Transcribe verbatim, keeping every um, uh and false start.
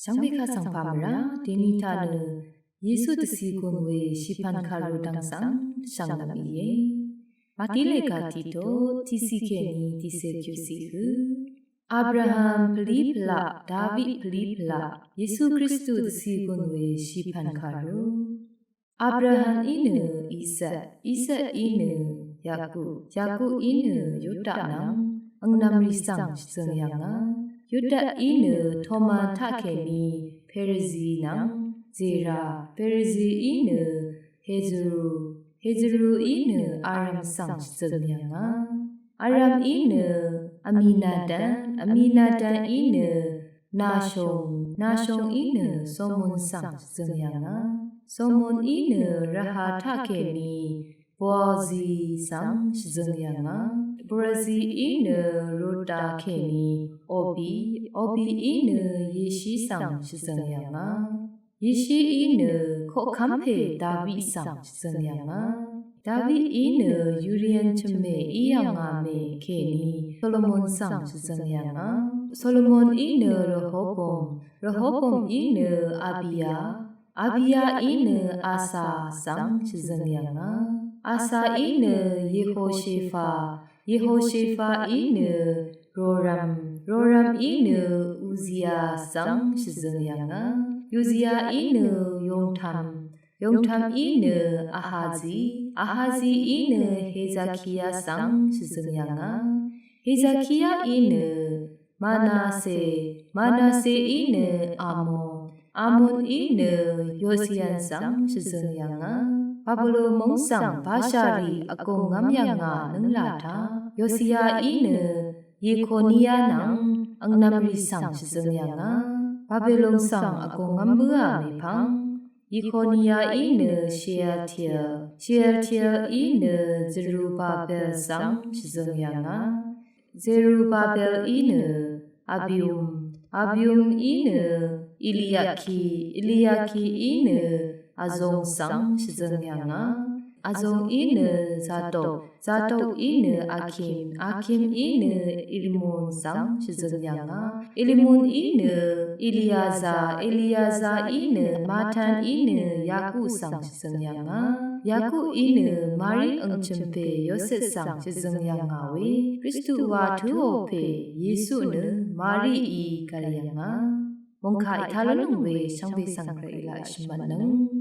Shvngbe kaq svng pà mvrá dèní taq nø Yesu dvcì gùn we shìpv̀n kàru dvng svng dvshv̀ng nvm íe. Màtí lèga tiqto tiqcì kèní tiqcè kyucì hø. Abraham pvlí pvlaq, David pvlí pvlaq, Yesu Kristu dvcì gùn we shìpv̀n kàru. Abraham í nø Isak, Isak í nø Yakub, Yakub í nø Yuda nvng angnvm rì svng shvzøng yv̀ngà. Yuda í nø Toma taqkèní Perizi nvng Zera, Perizi í nø Hezru, Hezru í nø Aram svng shvzøng yv̀ngà. Aram í nø Aminadab, Aminadab í nø Nashon, Nashon í nø Solomon svng shvzøng yv̀ngà. Solomon í nø Raha taqkèní Boazi svng shvzøng yv̀ngà. Boazi í nø Ruta kèní Obi, Obi í nø Yeshi svng shvzøng yv̀ngà. Yeshi í nø koqkv́m pè David svng shvzøng yv̀ngà. David í nø Urian chø̀mmè í yv̀ngà mè kèní Solomon svng shvzøng yv̀ngà. Solomon í nø Rehobom, Rehobom í nø Abiya, Abiya í nø Asa svng shvzøng yv̀ngà. Asa í nø Yehoshefa, Yehoshefa í nø Roram, Roram í nø Uziya svng shvzøng yv̀ngà. Uziya í nø Yongtam, Yongtam í nø Ahazi, Ahazi í nø Hezekiya svng shvzøng yv̀ngà. Hezekiya í nø Manase, Manase í nø Amon, Amon í nø Yosiyan svng shvzøng yv̀ngà. Babilon móng svng bashà rì vgùng ngv́m yv̀ngà nø̀nglà taq Yosiya í nø Yekoniya nvng angnvm rì svng shvzøng yv̀ngà. Babilon svng vgùng ngv́m bǿà mèpvng Yekoniya í nø Shealtiel, Shealtiel í nø Zerubabel svng shvzøng yv̀ngà. Zerubabel í nø Abium, Abium í nø Eliaki, Eliaki í nø Azong svng shvzøng yv̀ngà. Azong í nø Zadok, Zadok í nø Akim, Akim í nø Elimon svng shvzøng yv̀ngà. Elimon í nø Eliaza, Eliaza í nø Matan í nø Yakub svng shvzøng yv̀ngà. Yakub í nø Mari angchø̀mpè Yosep svng shvzøng yv̀ngà we Kristu wa tǿò pè Yesu nø Mari í gv̀l yv̀ngà. Mòngkà ètá lv́nøng we shvngbe svng Gvray í laq shvmvtnøng.